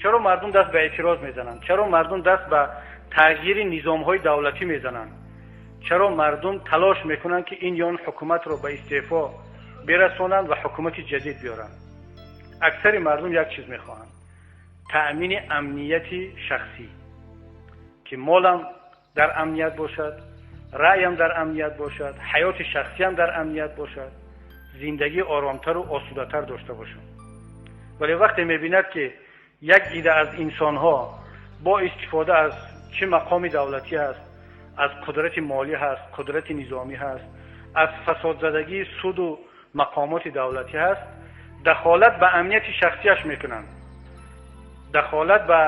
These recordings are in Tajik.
Чаро мардум даст ба эътироз мезананд? Чаро мардум даст ба тағйири низомҳои давлатӣ мезананд? Чаро мардум талош мекунанд, ки ин ё он ҳукуматро ба истеъфо бирасонанд ва ҳукумати ҷадид биёранд? Аксари мардум як чиз мехоҳанд: таъмини амнияти шахсӣ, ки молам дар амният бошад, раъям дар амният бошад, ҳаёти шахсиям дар амният бошад, зиндагии оромтару осудатар дошта бошам. Вале вақте мебинад, ки як ида аз инсонҳо бо истифода аз чӣ мақоми давлатӣ ҳаст, аз қудрати молӣ ҳаст, қудрати низомӣ ҳаст, аз фасодзадагии суду мақомоти давлатӣ ҳаст, дахолат ба амнияти шахсияш мекунанд, дахолат ба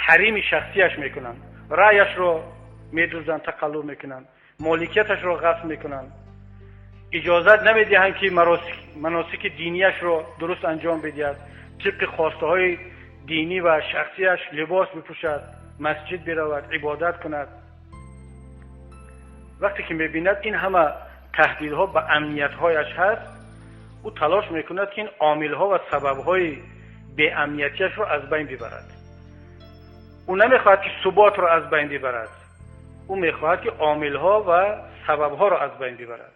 ҳарими шахсияш мекунанд, раъяшро медузданд, тақаллуб мекунанд, моликияташро ғасб мекунанд, иҷозат намедиҳанд, ки маносики динияшро дуруст анҷом бидиҳад, тибқи хостаҳои динӣ ва шахсияш либос бипӯшад, масҷид биравад, ибодат кунад. Вақте ки мебинад, ин ҳама таҳдидҳо ба амниятҳояш ҳаст, ӯ талош мекунад, ки ин омилҳо ва сабабҳои беамниятиашро аз байн бибарад. Ӯ намехоҳад, ки суботро аз байн бибарад, ӯ мехоҳад, ки омилҳо ва сабабҳоро аз байн бибарад.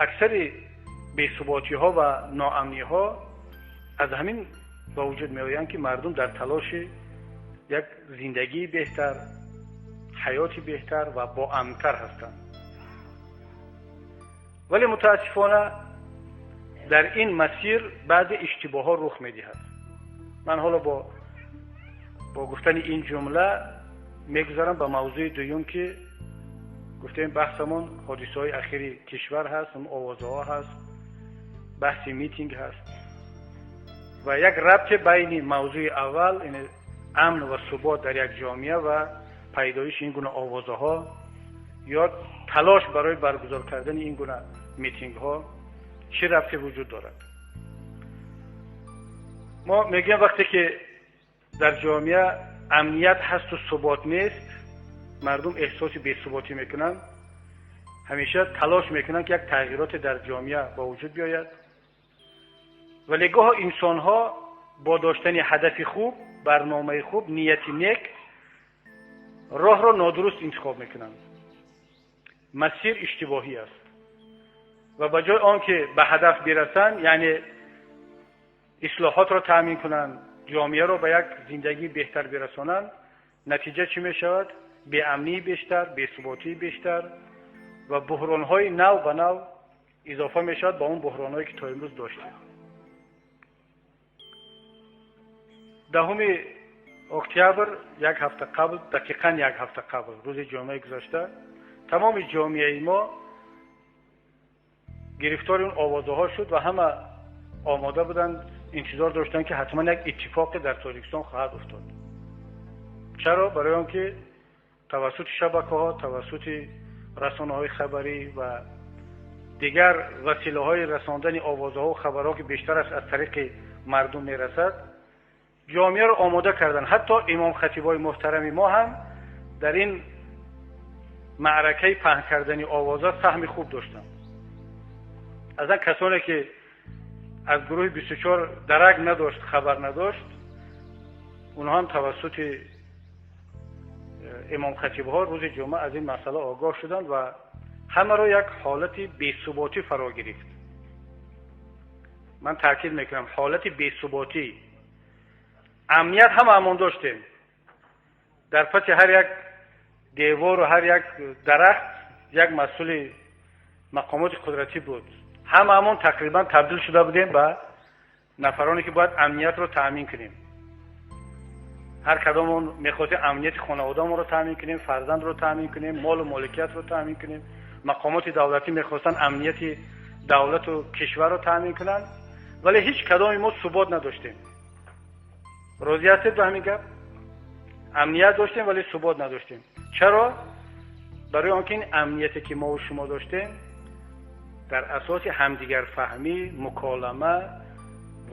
Аксари бесуботиҳо ва ноамниҳо аз ҳамин ба вуҷуд меоянд, ки мардум дар талоши як зиндагии беҳтар, ҳаёти беҳтар ва боамнтар ҳастанд. Вале мутаассифона дар ин масир баъзе иштибоҳҳо рух медиҳад. Ман ҳоло бо гуфтани ин ҷумла мегузарам ба мавзӯи дуюм, ки гуфтем баҳсамон ҳодисаҳои ахири кишвар ҳаст, овозаҳо ҳаст, баҳси митинг ҳаст ва як рабте байни мавзӯи аввал, амн ва субот дар як ҷомеа, ва пайдоиши ин гуна овозаҳо ё талош барои баргузор кардани ин гуна митингҳо чӣ рабте вуҷуд дорад. Мо мегӯем, вақте ки дар ҷомеа амният ҳасту субот нест, мардум эҳсоси бесуботӣ мекунанд, ҳамеша талош мекунанд, ки як тағйироте дар ҷомеа ба вуҷуд биёяд. Вале гоҳо инсонҳо бо доштани ҳадафи хуб, барномаи хуб, нияти нек роҳро нодуруст интихоб мекунанд. Масир иштибоҳӣ аст ва ба ҷои он ки ба ҳадаф бирасанд, яъне ислоҳотро таъмин кунанд, ҷомеаро ба як зиндагии беҳтар бирасонанд, натиҷа чӣ мешавад? Беамнии бештар, бесуботии бештар ва буҳронҳои нав ба нав изофа мешавад ба он буҳронҳое, ки то имрӯз доштем. 10 октябр, як ҳафта қабл, дақиқан як ҳафта қабл, рӯзи ҷумъаи гузашта, тамоми ҷомеаи мо гирифтори он овозаҳо шуд ва ҳама омода буданд, интизор доштанд, ки ҳатман як иттифоқе дар Тоҷикистон хоҳад уфтод. Чаро? Барои он ки тавассути шабакаҳо, тавассути расонаҳои хабарӣ ва дигар василаҳои расондани овозаҳо ва хабарҳо, ки бештараш аз тариқи мардум мерасад, ҷомеаро омода карданд. Ҳатто имомхатибои муҳтарами мо ҳам дар ин маъракаи паҳн кардани овоза саҳми хуб доштанд. Аз он касоне ки аз гурӯҳи 24 дарак надошт, хабар надошт, онҳо ҳам тавассути имомхатибҳо рӯзи ҷумъа аз ин масъала огоҳ шуданд ва ҳамаро як ҳолати бесуботӣ фаро гирифт. Ман таъкид мекунам, ҳолати бесуботӣ. Амният ҳама амон доштем. Дар паси ҳар як девору ҳар як дарахт як масъули мақомоти қудратӣ буд. Ҳама амон тақрибан табдил шуда будем ба нафароне, ки бояд амниятро таъмин кунем. Ҳар кадомон мехостем амнияти хонаводамонро таъмин кунем, фарзандро таъмин кунем, молу моликиятро таъмин кунем. Мақомоти давлатӣ мехостанд амнияти давлату кишварро таъмин кунанд, вале ҳеҷ кадоми мо субот надоштем. Розӣ ҳастед ба ҳамин гап? Амният доштем, вале субот надоштем. Чаро? Барои он ки ин амнияте, ки мову шумо доштем, дар асоси ҳамдигарфаҳмӣ, муколама,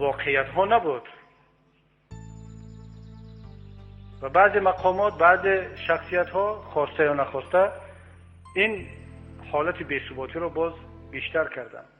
воқеиятҳо набуд ва баъзе мақомот, баъзе шахсиятҳо хоста ё нахоста ин ҳолати бесуботиро боз бештар карданд.